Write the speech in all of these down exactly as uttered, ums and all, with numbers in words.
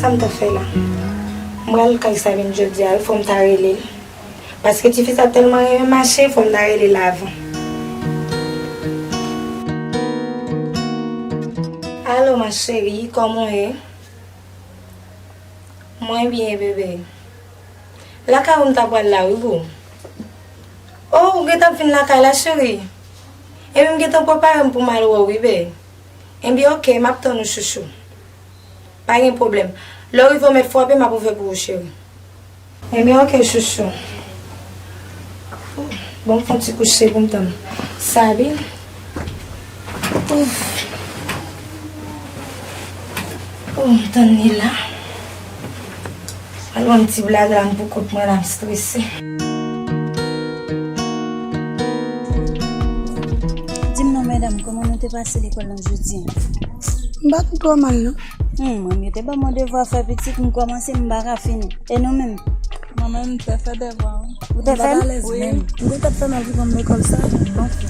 Sa m ta fè la? M pral kay Sabine jodi a, wi, fò m ta rele l. Paske tifi sa tèlman renmen mache, fò m ta rele l avan. Alo, ma chérie, kòman w ye? Mwen byen, bebe. Lakay ou m ta pral la, wi, boo. Oh, ou gentan ap vin lakay la, cheri? Ebyen, m gentan prepare m pou m al wè w, wi, bee. Ebyen, oke, m ap tann ou, chouchou. Pa gen pwoblèm. Lè w rive, w mèt frape, m ap ouvè pou ou, cheri. Ebyen, oke, chouchou. Bon, m fè yon ti kouche pou m tann Sabine. Ouf. Oh, m tann li la. Al yon ti blag la, m pou kont mwen la, m strese. Di m non, medam, kòman nou te pase lekòl lan jodi a? M pa t twò mal, non. Hmm, manmi, yo te ban mwen devwa fè pitit, m kòmanse, m pa ka fini. E nou menm? Mwen menm, m te fè devwa, wi. Ou te fè l? Wi. M te tèt fè mal pou m lekòl sa.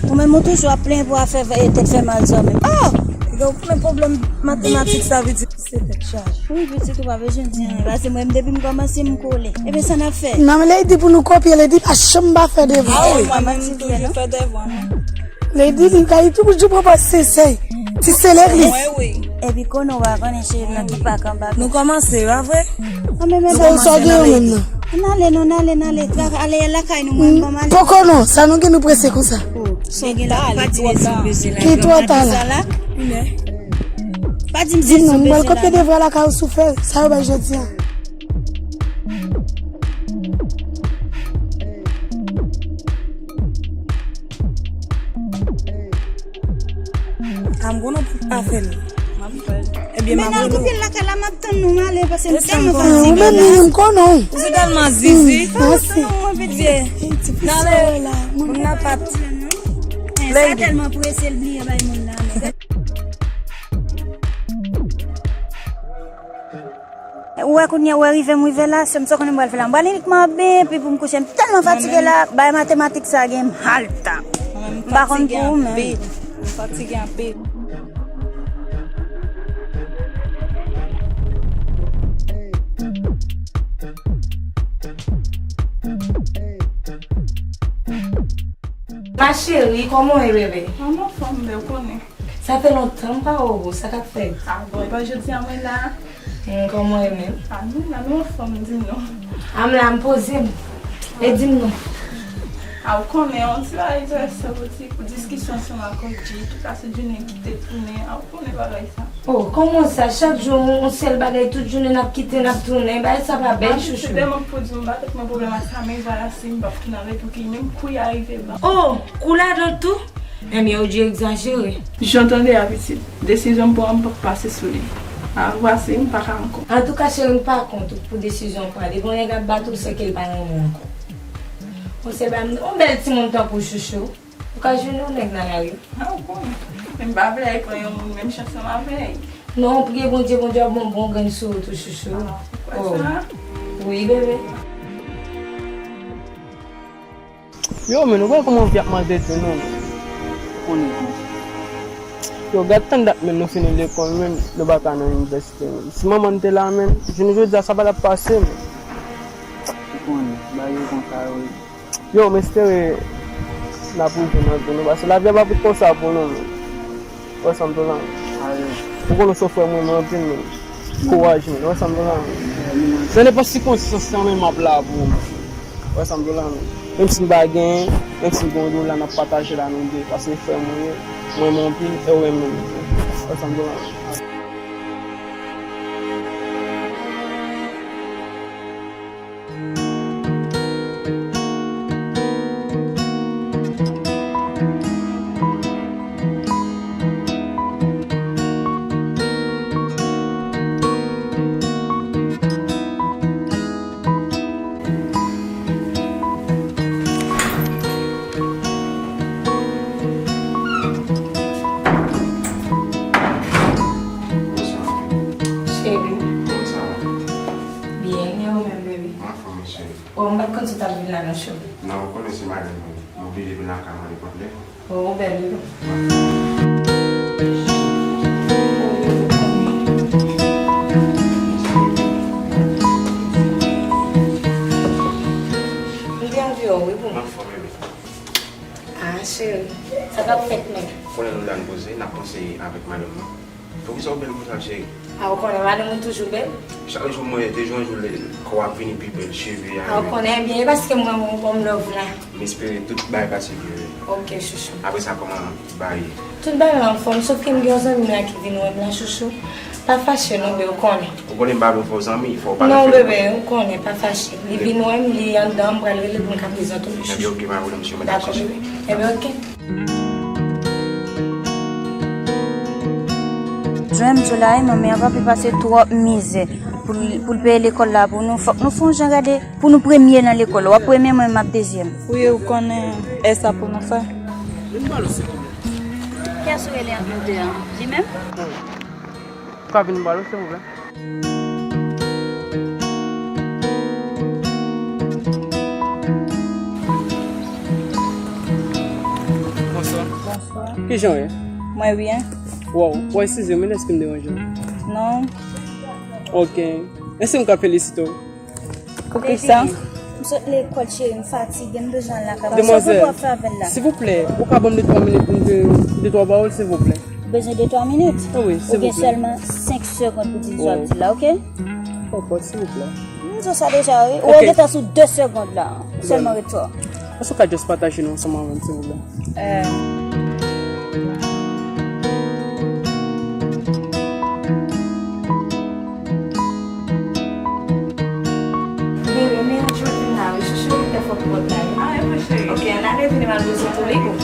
Ou menm, ou toujou ap plenyen pou afè tèt fè mal sa menm. Oh! Ou konnen pwoblèm matematik sa vin di se tèt chaje. Wi, pitit, ou pa bezwen di anyen. Paske mwen, depi m kòmanse, m kole. Ebyen, sa n ap fè? Non, men Lady pou nou kopye, Lady pa janm pa fè devwa. Ah wi, mwen menm, m toujou fè devwa, non. Lady, li kay toujou pran pa sesey. Ti seleris. Mwen, wi. Epi konnen w pa konnen cheri nan ki pak anba. Nou kòmanse, pa vre? Anben, medam, sa gen yo menm nan. N ale, non, n ale, n ale. Tra-, ale lakay nou, mwen, ban m ale. Poko non, sa nou gen nou prese konsa. Oh, sa gen la, pa di mesye bezwen la. Li twò ta la. Pa di mesye bezwen la. Di non, m pral kopye devwa lakay ou sou fè. Sa yo bay jodi a. A m konnen w pa fè l. M ap fè l. Ebyen, m ap al kopye l lakay la, m ap tann nou, m ale, paske m tèlman fatige la. Ou menm, m konnen w. Ou se tèlman zizi. Mèsi. N ale. Moun nan pa t. Sa tèlman prese, l bliye bay moun nan. Ou wè kounye a, ou wè rive m rive la, sè m sa konnen m pral fè la. M pral inikman anben, epi pou m kouche, m tèlman fatige la, bay matematik sa gen m al ta. M pa konn pou ou menm. M fatige anpil. Ma chérie, kòman w ye, bebe? Mwen anfòm, bebe, ou konnen. Sa fè lontan m pa wè w, sa k ap fèt? A bon, e pa jodi a mwen la. Hmm, kòman w ye menm? A nou la, nou anfòm, di m non. A m la, m poze m. E di m non. A ou konnen, yon ti bagay enterese, yon ti diskisyon ansanm ak Odji, tout la se Junior ki te tounen, a ou konnen bagay sa. Oh, kòman sa? Chak jou, yon, yon sèl bagay, tout jounen n ap kite, n ap tounen, bagay sa pa bèl, chouchou. Se tèlman pou di m, m pa tèt mwen pwoblèm ak sa, men vwala si m p ap tounen avèk yon ki menm kou y a rive ban. Oh, kou ladan l tou? Ebyen, Odji egzajere. Jan w tande a, pitit, desizyon m pran, m p ap pase sou li. A, vwasi, m pa ka ankò. Antouka, cheri, m pa kont ou pou desizyon w pran. Depi yon nèg ap bat ou, se ke l pa renmen w ankò. Yon sèl bagay, yon bèl timoun tankou w, chouchou. Ou ka jwenn yon nèg nan lari. A, ou konnen. Men m pa vle al pran yon moun menm jan ansanm avè l. Non, priye Bondye, Bondye ap bon, bon grenn sou ou tou, chouchou. A, ou kwè sa? Wi, bebe. Yo, men, ou wè kòman vi ap maltrete nou, men. Ou konnen. Yo, gad tann dat, men, nou fini lekòl, men, nou pa ka nan inivèsite, men. Si manman n te la, men, jounen jodi a, sa pa t ap pase, men. Ou konnen, bagay yo konsa yo ye. Yo, m espere n ap rive nan vi nou, paske lavi a pa pou t konsa pou nou, men. Ou wè sa m di w la, men. Ou konnen se yon frè m renmen anpil, men. Kouraj, men. Ou wè sa m di w la, men. Nan nenpòt sikonstans, kanmenm m ap la pou ou, men. Ou wè sa m di w la, men. Menm si m pa genyen, menm si m gen yon dola, n ap pataje la nou de, paske frè m ou ye, m renmen w anpil, e ou renmen m. Ou wè sa m di w la, men. Cheri. Kòman sa va? Byen, e ou menm, baby? Anfòm, cheri. Oh, m pa t konn si w t ap vin la non, cheri. Non, ou konnen se madanm mwen. M oblije vin lakay mwen nenpòt lè. Oh, bèl wi. Ou konnen. Sa p ap fèt menm. Konnen nou la n poze, n ap panse avèk madanm nou. Poukisa w bèl konsa, cheri? A, ou konnen madanm ou toujou bèl. Chak jou m wè, de jou an jou, kò w ap vini pi bèl, cheve a. A, ou konnen, ebyen, e paske m renmen w, ou ban m love la. M espere tout bagay pase byen, wi. Ok, chouchou. Apre sa, kòman bagay ye? Tout bagay anfòm, sòf ke m gen yon zanmi m la ki vin wè m la, chouchou. Pa fache non, bebe, ou konnen. Ou konnen m pa vle fè w zanmi, fò w pa nan fè. Non, bebe, ou konnen, pa fache. Li vin wè m, li anndan, m pral rele l pou m ka prezante w li. Ebyen, ok, pa gen pwoblèm, cheri, mwen t ap chèche. Dakò, bebe. Ebyen, ok. Jwenn m di w la, wi, manmi an pa vle pase twòp mizè pou l, pou l peye lekòl la pou nou. Fòk nou fè yon jan gade pou nou premye nan lekòl la. W ap premye, mwen m ap dezyèm. Wi, ou konnen, e sa pou nou fè. Kiyès ou rele ant nou de an? Li menm? Ou ka vin bò la, silvouplè? Bonswa. Bonswa. Kijan w ye? Mwen byen. Waw, w eskize m, èske m deranje w? Non. Ok. Èske m ka felisite w? Poukisa? Baby, m sot lekòl, cheri, m fatige, m bezwen al lakay mwen. Demwazèl, silvouplè, ou ka ban m de twa minit pou m di de twa pawòl, silvouplè? Ou bezwen de twa minit? Wi, silvouplè. Ou gen sèlman senk segonn pou di sa w ap di la, ok? Pawòl, silvouplè. M di w sa deja, wi. Ou gentan sou de segonn la. Sèlman ret sou. Èske w ka just pataje nou ansanm avè m, silvouplè? Bebe, men an jodi la, wi, chouchou, li te fòk pòt la, wi. Ah, e mwen, cheri. Ok, ann ale, vini m al poze pou li, bon.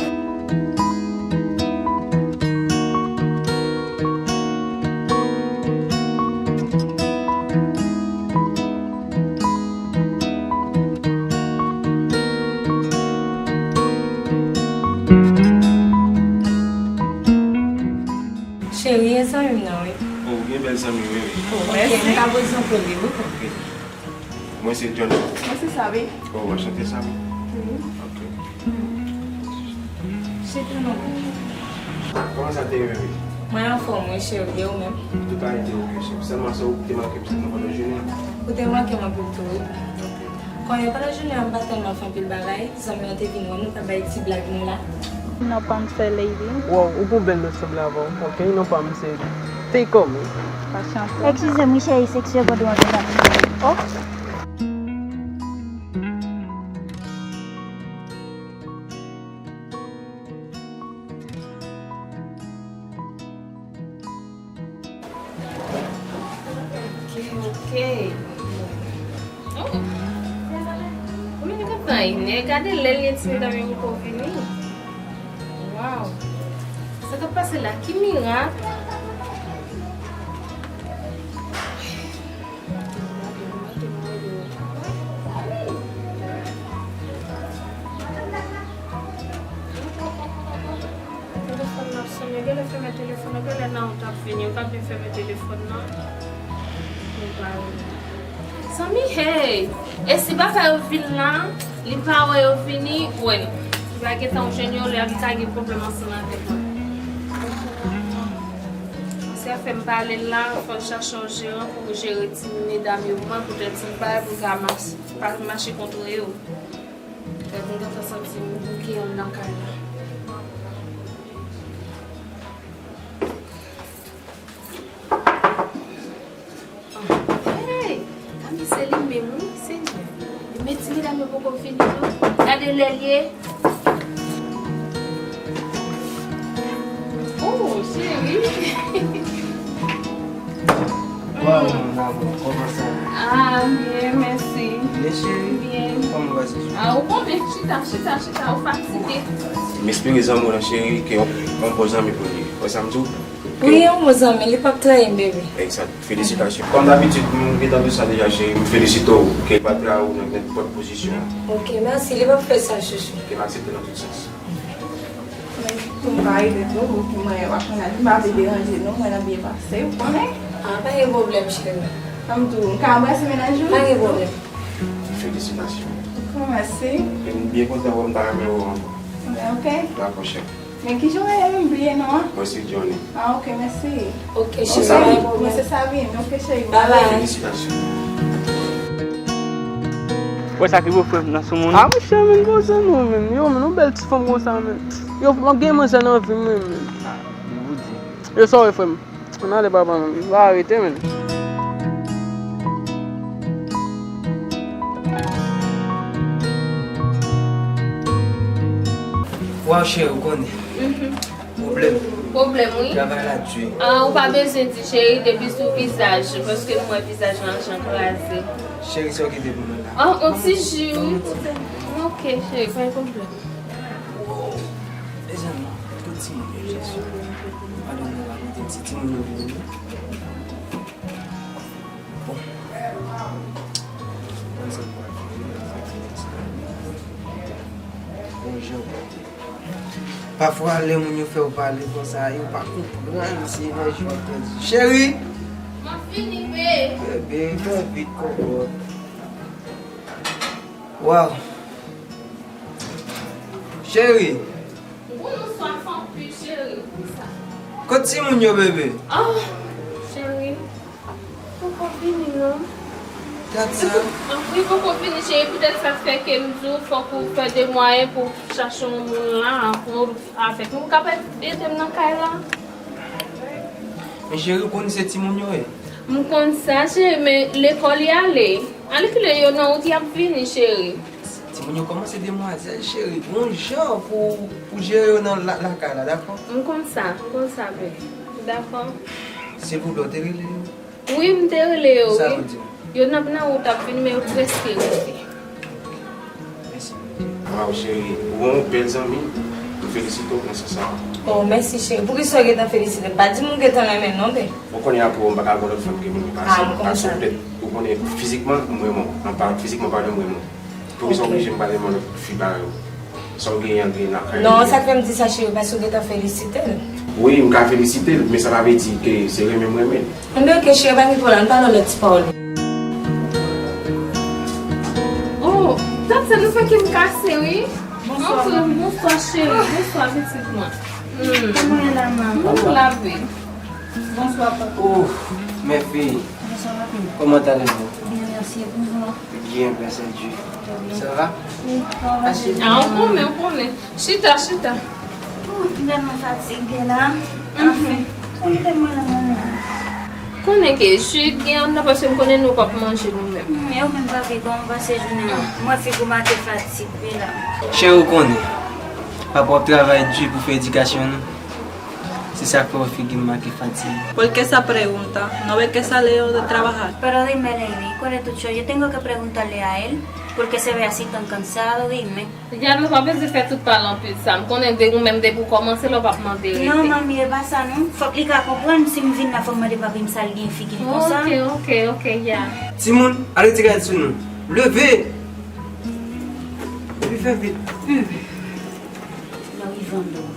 Cheri, e zanmi m nan, wi. Oh, ou gen bèl zanmi, wi, wi. Oh, mèsi. Ok, m ka poze yon plen li, wi. Ok. Mwen se Johnny. Mwen se Sabi. Oh, anchante, Sabi. Wi. Ok. Chita non. Kòman sa te ye, bebe? Mwen anfòm, wi, cheri, e ou menm? Tout bagay te ok, cheri. Sèlman sa ou te manke m sèlman pandan jounen an. Ou te manke m anpil tou, wi. Konnen pandan jounen an, m pa tèlman fè anpil bagay. Zanmi an te vin wè nou, pa bay ti blag nou la. Non pa m se Lady. Wow, ou gon bèl non sanble avè w. Ok, non pa m se Take On Me. Eskize m, wi, cheri, se ki segonn ou antre nan. Oh. Ok, ok. Oh. Kòman nou kontan, Inè? Gade lè l ye, ti medam yo poko vini. Waw. Sa k ap pase la? Ki mirak? Telefòn nan ap sonnen, genlè fèmen telefòn nan, genlè Nao t ap vini, ou ka byen fèmen telefòn nan. Zanmi, hey! E si bagay yo vin la, li pa wè yo vini, wè, li pa gentan jwenn yo, lè a li ka gen pwoblèm ansanm avèk mwen. Se afè m pale la, fò l chache yon jeran pou jere ti medam yo pou mwen, poutèt ti bagay pou l ka mache, pa mache kontre yo. Gade, m gentan santi m bouke anndan kay la. Hey! Kami se li menm, wi, Senyè. Men ti medam yo poko vini, non. Gade lè l ye. Oh, cheri. Waw, mon amour, kòman sa ye? Ah, byen, mèsi. Byen, cheri? Byen. Kòman w pase jounen? Ah, ou konnen, chita, chita, chita, ou fatige. M espere zanmi w lan, cheri, ke yon, yon bon zanmi pou li. Wè sa m di w? Wi, yon bon zanmi, li p ap trayi m, bebe. Egzat, felisitasyon. Kòm dabitid, m gentan di w sa deja, cheri, m felisite w, ke l pa trayi w nan nenpòt pozisyon. Ok, mèsi, li p ap fè sa, chouchou. Ke m aksepte nan tout sans. Mwen tou, m pa rete tou, pou mwen, w ap konn al, m pa vle deranje nou, mwen nan byen pase, ou konnen. Ah, pa gen pwoblèm, cheri. Sa m tou, m ka anbrase mennaj ou? Pa gen pwoblèm. Felisitasyon. Ou konn, mèsi. E m byen kontan wè w, m ta renmen wè w ankò. Ok. Dakò, cheri. Men kijan w rele menm, m bliye non an? Mwen se Johnny. Ah, ok, mèsi. Ok, cheri, pa gen pwoblèm. Mwen se Sabine, ok, cheri. Bye bye. Felisitasyon. Wè sa ki pou frè m nan sou moun. A, monchè, men, konsa non, men. Yo, men, yon bèl ti fanm konsa, men. Yo, m ap gen manzè nan vi m, men, men. Yo, sa w wè, frè m. Ann ale, papa, men. M va arete, men. Waw, cheri, ou konnen. Pwoblèm. Pwoblèm, wi. Travay la di. Ah, ou pa bezwen di, cheri, depi sou vizaj, paske m wè vizaj lan jan kraze. Cheri, sa w kite pou mwen la? Ah, on ti ji, wi. Ok, cheri, pa gen pwoblèm. Mezanmi, tout timoun yo, Jezi. Padon, mwen pa konte ti timoun yo vini. Bon. Mwen se pral fè yon ti tès la. Bon, jan w kote. Pafwa, lè moun yo fè w pale konsa, yo pa konprann, se nan jou yo pèdi. Cheri! M ap vini, be. Bebe, fè vit, kòkòt. Waw. Cheri! Ou konnen w swaf anpil, cheri, pou sa. Kot timoun yo, bebe? Ah, cheri. Poko vini, non. Gad sa. Wi, poko vini, cheri. Poutèt sa k fè ke m di w fòk ou fè de mwayen pou w chache yon moun la, pou w avèk mwen. Ou kapab ede m nan kay la? Men cheri, ou konn se timoun yo ye. M konn sa, cheri, men lekòl y ale. Alèkile yo nan wout y ap vini, cheri. Timoun yo kòmanse demwazèl, cheri. Gon jan pou, pou jere yo nan la, lakay la, dakò? M konn sa, m konn sa, bebe. Dakò. Silvouplè, w te rele yo? Wi, m te rele yo, wi. Sa yo di w? Yo nan, nan wout ap vini, men yo prèske rive. Mèsi. Waw, cheri, ou yon bèl zanmi. M felisite w nan sans sa. Oh, mèsi, cheri. Poukisa w gentan felisite m? Pa di m ou gentan renmen l, non, bebe. Ou konnen apre w, m pa ka gen lòt fanm ke moun ki pase. Ah, m konn sa. Paske w konnen fizikman, m renmen w. An pa, fizikman palan, m renmen w. Poukisa w oblije m pale nan lòt fi parèy ou? Sa w genyen an gen lakay ou? Non, sa k fè m di sa, cheri, paske w gentan felisite l. Wi, m ka felisite l, men sa pa vle di ke se renmen m renmen l. Enben, oke, cheri, pa gen pwoblèm, n pale yon lòt ti pawòl. Oh, dat sa nou fè ke m kase, wi. Bonswa. Antre, bonswa, cheri. Bonswa, pitit mwen. Hmm. Kòman w ye la, manman? M la, wi. Bonsoir, papa. Oh, mes filles. Bonsoir, papi. Comment allez-vous? Bien, merci. Et vous? Bien, grâce à Dieu. Très bien. Ça va? Oui, ça va. Asseyez-vous. Ah, on connaît, on connaît. Chita, chita. Oh, m tèlman fatige la. Anfen, konn te mwen la, manman. Konnen ke jwi gen anndan paske m konnen nou p ap manje nou menm. Hmm, e ou menm, papi, kòman w pase jounen an? Mwen figi w make fatig, wi la. Cheri, ou konnen. Papa w ap travay di pou fè edikasyon nou. Se sa k fè w figi m make fatig. ¿Por qué se pregunta? ¿No ve que salió de trabajar? Pero dime, Lady, ¿cuál es tu show? Yo tengo que preguntarle a él, ¿por qué se ve así tan cansado? Dime. Gad, ou pa bezwen fè tout pale anpil sa. M konnen de ou menm, depi w kòmanse la, w p ap mande rete. Non, manmi, e pa sa, non. Fòk li ka konprann, si m vin la, fò m mande papi m sa l gen figi l konsa. Ok, ok, ok, ya. Timoun, al retire rad sou nou. Leve! Epi fè vit. Hmm. Lè w rive anndan,